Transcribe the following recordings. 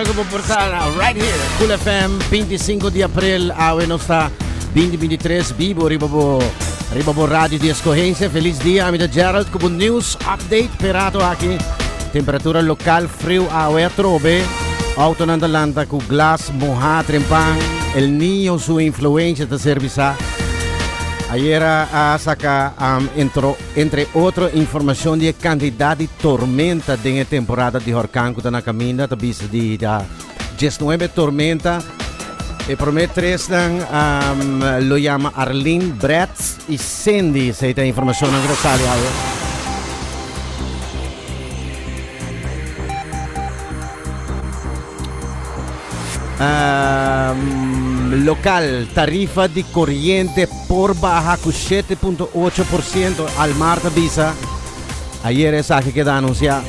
Ku bo por ta na right here, Cool FM, 25 di april, awe nos ta 2023, bibo riba bo riba bo radio di escogencia. Feliz dia, ami ta Gerald ku bo news update perato aki. Temperatura lokal friu awe atrobe. Autonan ta lanta ku glas mohá trempan. El Niño su influencia ta ser bisá. Ayera a saca um, entro, entre otro informacion di e cantidad di tormenta den e temporada di horcan cu ta na caminda. Ta bisa di da 19 tormenta. E prome tresnan um, lo yama Arlene, Brett y Cindy. Esey ta informacionnan cu ta sali awe. Um, local, tarifa di coriente por baha cu 7.8%, Almar ta bisa. Ayer esaki keda anuncia.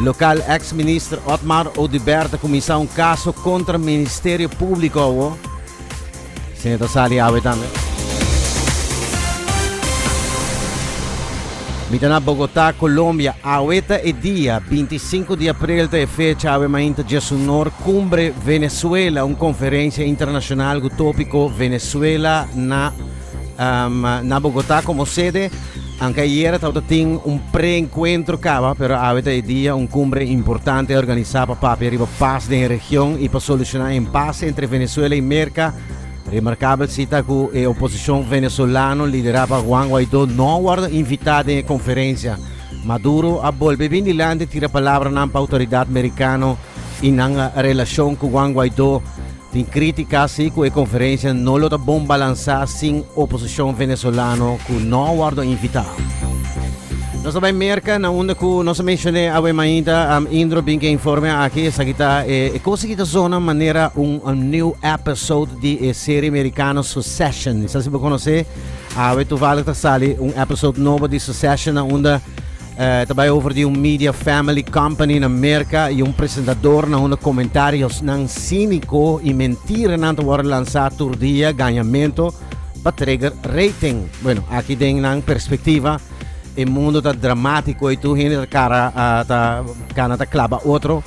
Local, ex-minister Otmar Oduber ta cuminsa un caso contra Ministerio Publico awo. Esei ta sali awe tambe. Mi ta na Bogotá, Colombia. Awe ta e dia, 25 di april ta e fecha, awe mainta djesunor, Cumbre Venezuela, un conferencia internacional cu topico Venezuela na um, na Bogotá como sede. Aunque ayer tabata tin un pre-encuentro caba, pero awe ta e dia, un cumbre importante organisa pa papia riba paz den e region y pa soluciona impasse entre Venezuela y Merca. Remarcabel si ta cu e oposicion venezolano lidera pa Juan Guaidó no a wordo invita den e conferencia. Maduro a bolbe bin dilanti tira palabranan pa autoridad mericano y nan relacion cu Juan Guaidó. Tin crítica si cu e conferencia no lo ta bon balansa sin oposicion venezolano cu no a wordo invita. Nos ta bay Merca na unda cu nos a mencione awe mainta um, Indro bin ke informe aki esaki ta e, e cosa ki ta zona manera un, un new episode di e serie americano Succession. Sa si bo conoce? Awe toevallig ta sali un episode nobo di Succession na unda Eh, ta bai over di un media family company na Merca y un presentador na unda comentariosnan cínico y mentiranan ta worden lanzá tur dia, gañamento pa trigger rating. Bueno, aki den nan perspectiva e mundo ta dramático y tur hende ta cara ah, ta cana ta claba otro.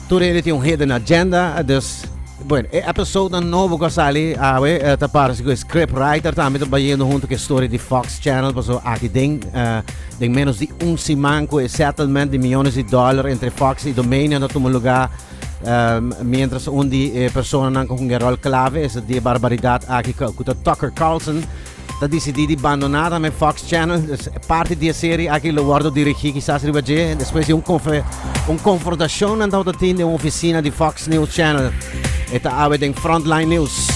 Tur hende tin un hidden agenda, dus bueno, e episode nobo ku a sali awe eh, ta parece ku e scriptwriter tambe ta bayendo hunto ku e story di Fox Channel, paso aki den eh, den menos di un siman ku e settlement di millones di dollar entre Fox y Dominion ta tuma lugar um, mientras un di e personanan ku hunga e rol clave, esa di e barbaridad aki ku ku ta Tucker Carlson, Ta disidí di bandoná tambe Fox Channel. Dus parti di e serie aki lo wòrdu dirigí kisas riba dje despues di un konfe un konfrontashon nan tabata tin den un ofisina di Fox News Channel. E ta awe den Frontline News.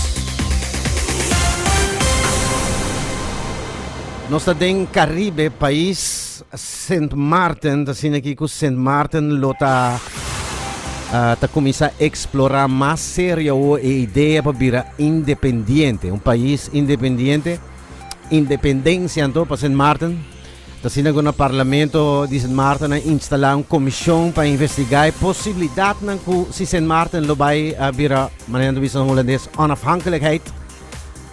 Nos ta den Caribe, pais Sint Maarten. Ta asina aki ku Sint Maarten lo ta ta kuminsá eksplorá mas serio awor e idea pa bira independiente, un pais independiente. Independensia anto pa Sint Maarten. Ta asina ku na parlamento di Sint Maarten a instalá un komishon pa investigá e posibilidatnan ku si Sint Maarten lo bai a bira, manera nan ta bisa na hulandes, onafhankelijkheid.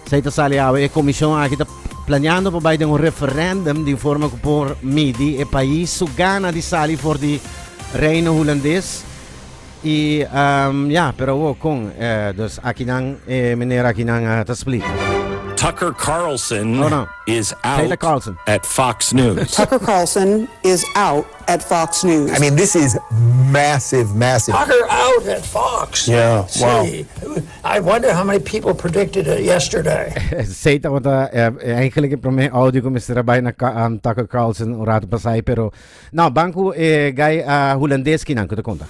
Esei ta sali awe. E komishon aki ta planeando pa bai den un referendum di forma ku por midi e pais su gana di sali for di Reino Hulandes. I ya, pero awor kon? Dus akinan e meneer akinan ta splika. Tucker Carlson Oh no. is Taylor out Carlson. at Fox News. Tucker Carlson is out at Fox News. I mean, this is massive, massive. Tucker out at Fox. Yeah, wow. See, I wonder how many people predicted it yesterday. Esey tabata eigenlijk e prome audio cu mester a bay na Tucker Carlson un rato pasai, pero no, ban cu e guy Hulandes kinan cu ta conta.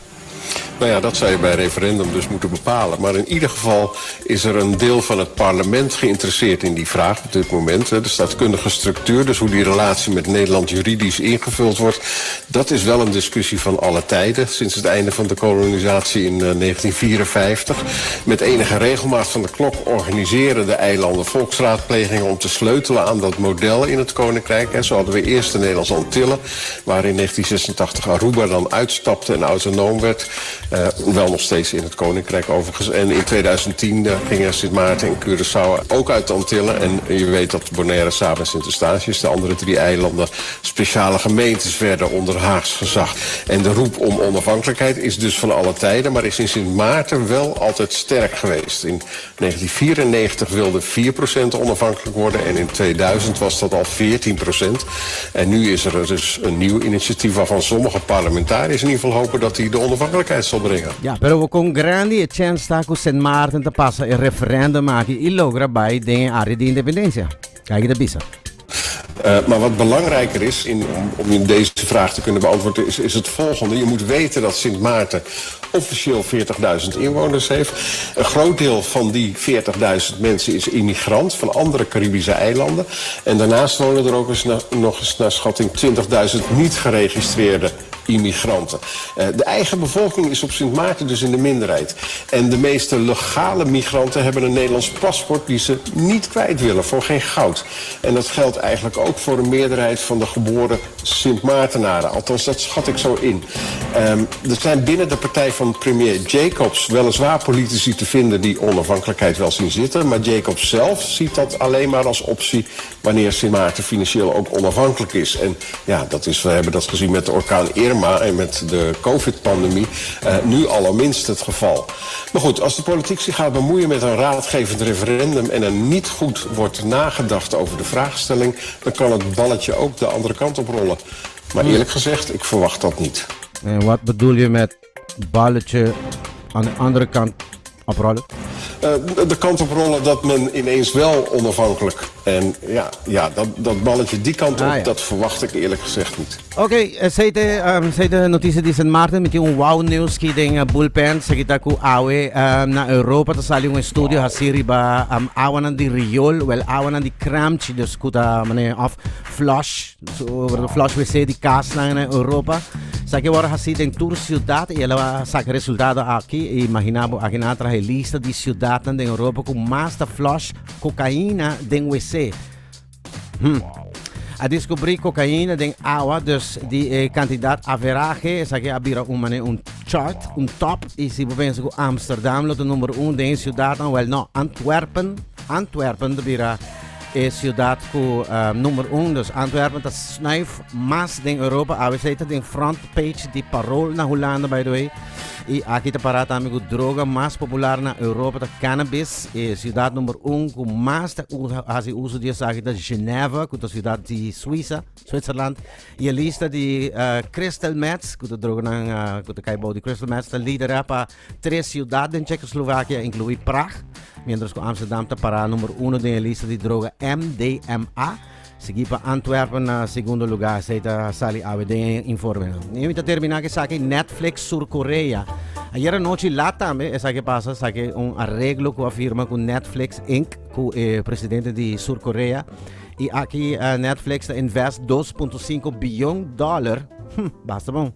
Nou ja, dat zou je bij referendum dus moeten bepalen. Maar in ieder geval is er een deel van het parlement geïnteresseerd in die vraag op dit moment. De staatkundige structuur, dus hoe die relatie met Nederland juridisch ingevuld wordt... dat is wel een discussie van alle tijden sinds het einde van de kolonisatie in 1954. Eh, met enige regelmaat van de klok organiseren de eilanden volksraadplegingen... om te sleutelen aan dat model in het Koninkrijk. En zo hadden we eerst de Nederlandse Antillen... waar in 1986 Aruba dan uitstapte en autonoom werd. Wel nog steeds in het Koninkrijk overigens. En in 2010 gingen Sint Maarten en Curaçao ook uit de Antillen. En je weet dat Bonaire, Saba en Sint Eustatius, de andere drie eilanden, speciale gemeentes werden onder Haags gezag. En de roep om onafhankelijkheid is dus van alle tijden, maar is in Sint Maarten wel altijd sterk geweest. In 1994 wilde 4% onafhankelijk worden en in 2000 was dat al 14%. En nu is er dus een nieuw initiatief waarvan sommige parlementariërs in ieder geval hopen dat die de onafhankelijkheid zal brengen. Ja, pero con grandi e chance ta cu Sint Maarten ta pasa e referendum aki y logra bay den e area di independencia. Kijk ta bisa. Maar wat belangrijker is om deze vraag te kunnen beantwoorden, is het volgende. Je moet weten dat Sint Maarten officieel 40.000 inwoners heeft. Een groot deel van die 40.000 mensen is immigrant van andere Caribische eilanden. En daarnaast wonen er ook nog eens naar schatting 20.000 niet geregistreerde immigranten. De eigen bevolking is op Sint Maarten dus in de minderheid. En de meeste legale migranten hebben een Nederlands paspoort die ze niet kwijt willen voor geen goud. En dat geldt eigenlijk ook voor een meerderheid van de geboren Sint Maartenaren. Althans, dat schat ik zo in. Er zijn binnen de partij van premier Jacobs weliswaar politici te vinden die onafhankelijkheid wel zien zitten. Maar Jacobs zelf ziet dat alleen maar als optie wanneer Sint Maarten financieel ook onafhankelijk is. En ja, we hebben dat gezien met de orkaan Irma en met de COVID-pandemie. Nu allerminst het geval. Maar goed, als de politiek zich gaat bemoeien met een raadgevend referendum en er niet goed wordt nagedacht over de vraagstelling, dan kan het balletje ook de andere kant op rollen. Maar eerlijk gezegd, ik verwacht dat niet. En wat bedoel je met balletje aan de andere kant oprollen? De kant op rollen dat men ineens wel onafhankelijk. En ja, dat balletje die kant op, dat verwacht ik eerlijk gezegd niet. Oké, esey ta noticia di Sint Maarten, mi tin un wow news cu den bullpen, esaki ta cu awe na Europa ta sali un estudio haci riba awanan di riool, wel awanan di kramchi, dus cu ta mane of flush, so, flush wc di casnan na Europa. Esaki a wordo haci den tur ciudad y el a saca resultado aki. Imagina bo, aki nan a traha e lista di ciudadnan den Europa cu mas ta flush cocaïna den wc. A descubri cocaïna den awa, dus di e cantidad averahe, esaki a bira un mane un chart, un top. Y si bo pensa cu Amsterdam lo ta number 1 den ciudadnan, wel no, Antwerpen, Antwerpen ta bira e ciudad cu number 1. Dus Antwerpen ta snuif mas den Europa. ABC ta den front page di Parool na Hulanda, by the way. Y aki ta para tambe cu droga mas popular na Europa ta cannabis. E ciudad number 1 cu mas ta haci uso di esaki ta Geneva, cu ta ciudad di Suiza, Zwitserland. Y e lista di crystal meth, cu ta droganan cu ta cay bou di crystal meth, ta lidera pa tres ciudad den Checoslovakia, inclui Praag, mientras cu Amsterdam ta para number 1 den e lista di droga MDMA, sigui pa Antwerpen na segundo lugar. Esey ta sali awe den informe. Y mi ta termina cu esaki: Netflix Sur Korea. Ayera nochi laat tambe, esaki pasa, esaki un areglo cu a firma cu Netflix Inc., cu e presidente di Sur Korea. Y aki Netflix ta invest 2.5 billion dollar, basta bon,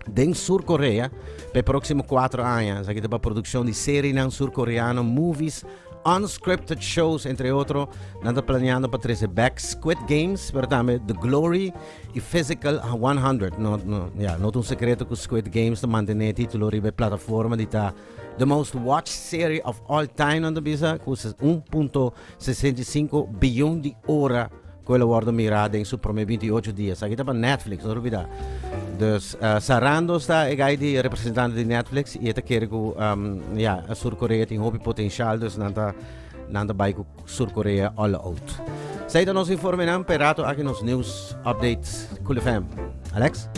den Sur Korea pa e proximo 4 aña. Esaki ta pa produccion di serienan surcoreano, movies, unscripted shows, entre otro. Nan ta planeando pa trece back Squid Games, pero tambe The Glory y Physical 100. No, no, ja, no ta un secreto cu Squid Games ta mantene titulo riba plataforma di ta the most watched serie of all time, nan ta bisa, cu 1.65 billion di ora cu el a wordo mira den su prome 28 dia. Esaki ta pa Netflix, no olbida. Dus Sarandos ta e guy di representante di Netflix y e ta kere cu ja, Sur Korea tin hopi potencial, dus nan ta bay cu Sur Korea all out. Esey ta nos informenan, p'e rato aki nos news update Cool FM. Alex?